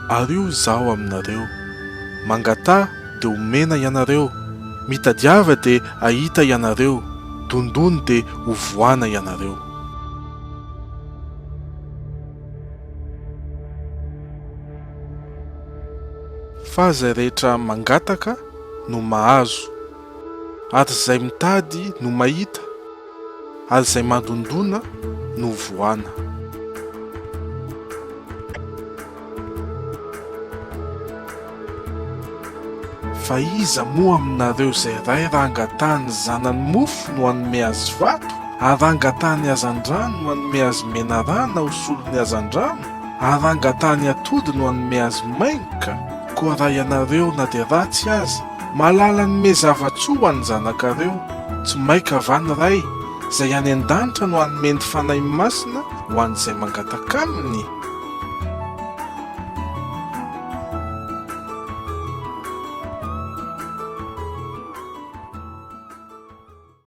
Ary hoy Izaho aminareo, Mangataha dia homena ianareo, mitadiava dia hahita ianareo, dondony dia hovohana ianareo. Fa izay rehetra mangataka no mahazo, ary izay mitady no mahita, ary izay mandondona no vohana. Fa iza moa aminareo izay ray raha angatahan'ny zanany mofo no hanome azy vato, ary raha angatahany hazandrano no hanome azy menarana ho solon'ny hazandrano, ary raha angatahany atody no hanome azy maingoka? Koa raha ianareo na dia ratsy aza, mahalala hanome zava-tsoa ho an'ny zanakareo, tsy maika va ny Ray izay any an-danitra no hanome ny Fanahy Masina ho an'izay mangataka Aminy?